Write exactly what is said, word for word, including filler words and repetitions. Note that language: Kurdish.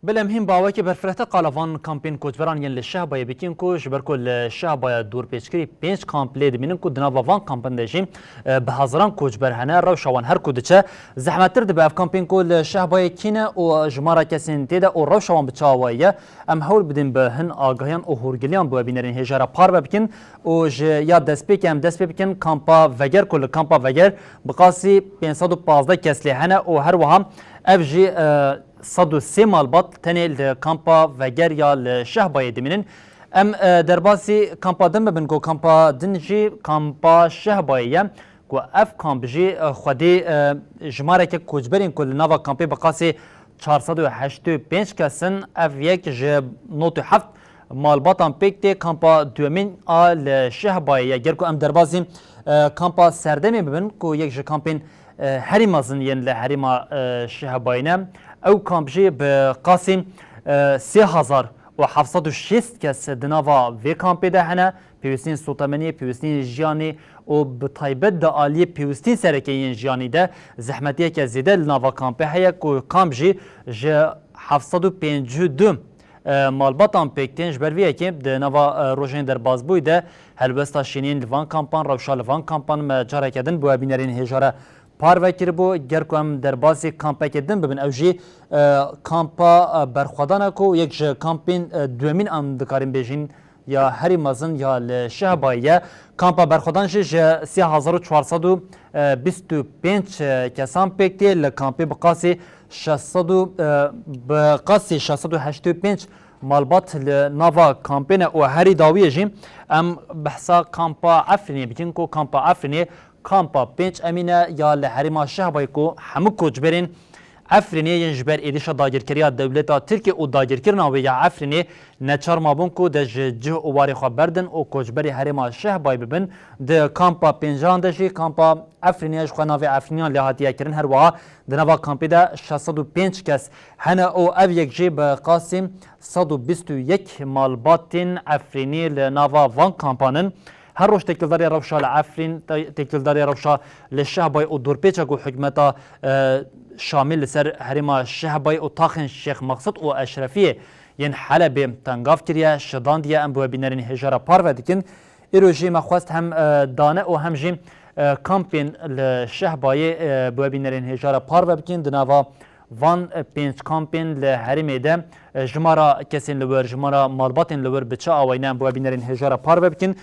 Belê em hîn bi awekî berfirehte qala van kampên koçberan yên li Şehbayê bikin ku ji ber ku li Şehbaya dorpêçkirî pênc kamp lê dimînin ku di nava van kampan de jî, e, bi hezaran koçber hene, rewşa wan her ku diçe zehmettir dibe. Ev kampên ku li Şehbayê kî ne û jimara kesên tê de û rewşa wan bi çi awayî ye, em hewl bidin bi hin agahiyan û hûrgiliyan bi we bînerên hêja re parve bikin û ji ya destpêkê em dest pê bikin kampa Veger ku li kampa Veger bi qasî pênc sed û pazdeh kes lê hene û her wiha ev jî, e, sed û sê malbat tenê li kampa Veger ya li Şehbayê dimînin. Em, e, derbasî kampa din bibin ku kampa din jî kampa Şehbayê ye ku ev kamp jî, e, xwedî, e, jimareke koçberên ku li nava kampê bi qasî çar sed û heştê û pênc kes in, ev yek ji nod û heft malbatan pêk tê. Kampa duyemîn a li Şehbayê ye. Ger ku em derbasî, e, kampa Serdemê bibin ku yek ji kampên, e, herî mezin yên li herêma, e, Şehbayê ne, ew kamp jî bi qasî, e, sê hezar û heft sed û şêst kes di nava vê kampê de hene. Pêwîstiyên sotemeniyê, pêwîstiyên jiyanê û bi taybet di aliyê pêwîstiyên sereke yên jiyanî de zehmetiyeke zêde li nava kampê heye ku kamp jî ji heft sed û pêncî û du, e, malbatan pêk tên. Ji ber vê yekê di nava, e, rojên derbasbûyî de helwesta şînên li van kampan, rewşa li van kampan me careke din bi we bînerên hêja re parve kiribû. Ger ku em derbasî kampekê din bibin, ew jî, e, kampa, e, Berxwedan e ku yek ji kampên, e, duyemîn em dikarin bêjin ya herî mezin ya li Şehbayê ye. Kampa Berxwedan jî ji sê hezar û çar sed û bîst û pênc kesan pêk tê. Li kampê bi qasî şeş sed û, e, bi qasî şeş sed û heştê û pênc malbat li nava kampê ne û herî dawiyê jî em behsa kampa Efrînê bikin ku kampa Efrînê kampa pênc emîn e ya li herêma Şehbayê ku hemû koçberên Efrînê yên ji ber êrişa dagirkeriya dewleta Tirkiyê û dagirkirina wê ya Efrînê neçar mabûn ku de ji cih û warê xwe berdin û koçberî herêma Şehbayê bibin. Di kampa Pêncaran de jî kampa Efrînê ye, ji xwe navê Efrîniyan lê hatiye kirin. Her wiha di nava kampê de şeş sed û pênc kes hene û ev yek jî bi qasî sed û bîst û yek malbatên Efrînî li nava van kampan in. Her roj têkildarê rewşa li Efrîn, te-, têkildarê rewşa li Şehbayê û dorpêça ku hikûmeta, e, Şamî li ser herêma Şehbayê û taxên Şêx Meqsûd û Eşrefiyê yên Helebê tengav kiriye, şidandiye, em bi we bînerên hêja re parve dikin. Îro jî me xwest hem, e, dane û hem jî, e, kampên li Şehbayê, e, bi we bînerên hêja re parve bikin. Di nava van, e, pênc kampên li herêmê de, e, jimara kesên li wir, jimara malbatên li wir bi çi awayî ne, em bi we bînerên hêja re parve bikin.